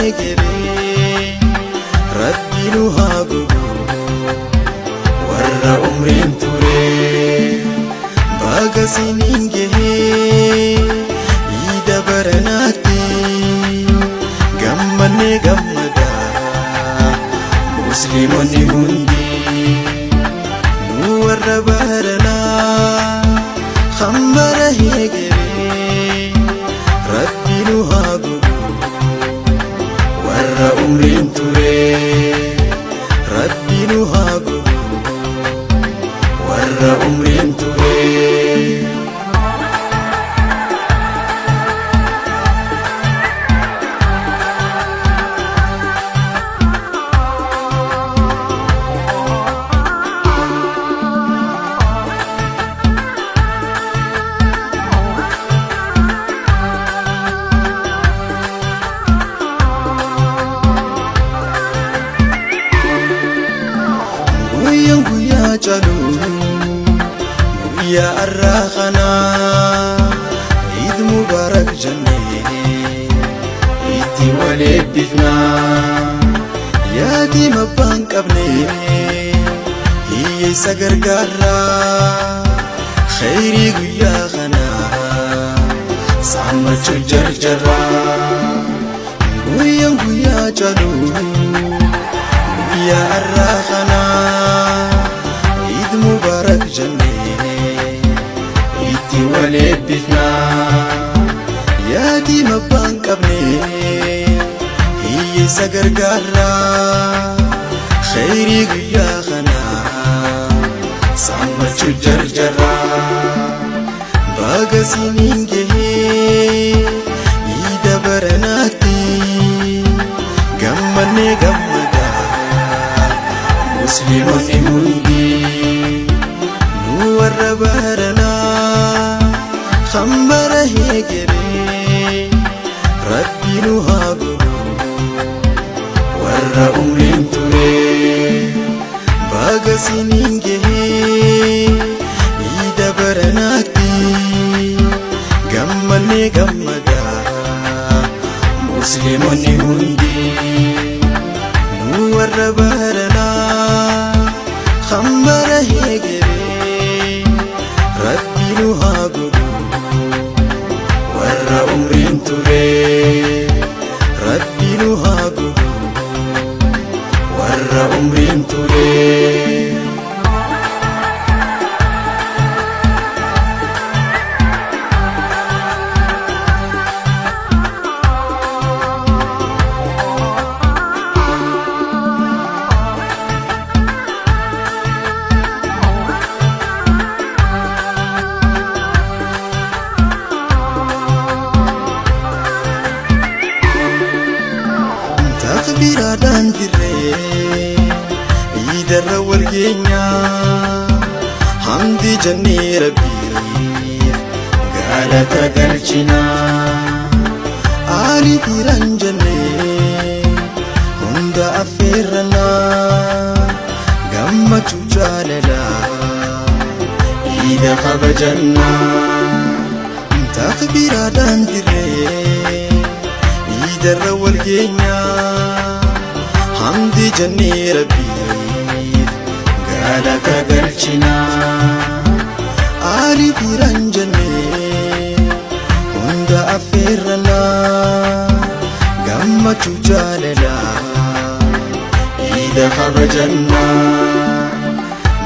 hegeree Rabbi nu haa godhu warra umriin ture. Baga siniin gahee iida baranaatti gammannee gammadaa musliimonni hundi nu warra baranaa hambara hegeree Rabbi nu haa godhu warra umriin ture. Rabbi nu haa godhu warra umriin ture. Guyyaan guyyaa caalu guyyaa har'aa kanaa Iid Mubaarak jennee itti wal eebbifnaa. Yaatima abbaan qabne hiyyeessa gargaarraa khayrii guyyaa kanaa saammachuu jarjarraa. Guyyaan guyyaa caalu guyyaa har'aa kanaa Iid Mubaarak jennee itti wal eebbifnaa. Yaatima abbaan qabne hiyyeessa gargaarraa khayrii guyyaa kanaa saammachuu jarjarraa. Baga siniin gahee iida baranaatti gammannee gammadaa musliimonni hundi nu warra baranaa hambara hegeree Rabbi nu haa godhu warra umriin ture. Baga siniin gahee iida baranaatti gammannee gammadaa musliimonni hundi nu warra baranaa hambara hegeree Rabbi nu haa godhu warra umriin ture. Rabbi nu haa godhu warra umriin ture. Takbiraadhaan dirree iidarra wal geenyaa hamdi jennee Rabbiif galata galchinaa. Aalii firan jennee hunda affeerrannaa gammachuu jaalalaa iida kabajannaa. Takbiraadhaan dirree iidarra wal geenyaa hamdi jennee Rabbiif galata galchinaa. Aalii firan jennee hunda affeerrannaa gammachuu jaalalaa iida kabajannaa.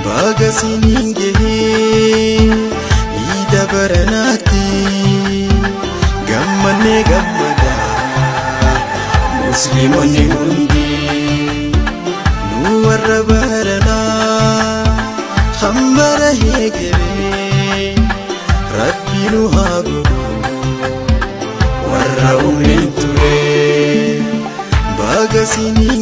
Baga siniin gahee iida baranaatti gammannee gammadaa musliimonni hundi nu warra baranaa hambara hegeree Rabbi nu haa godhu warra umriin ture. Baga siniin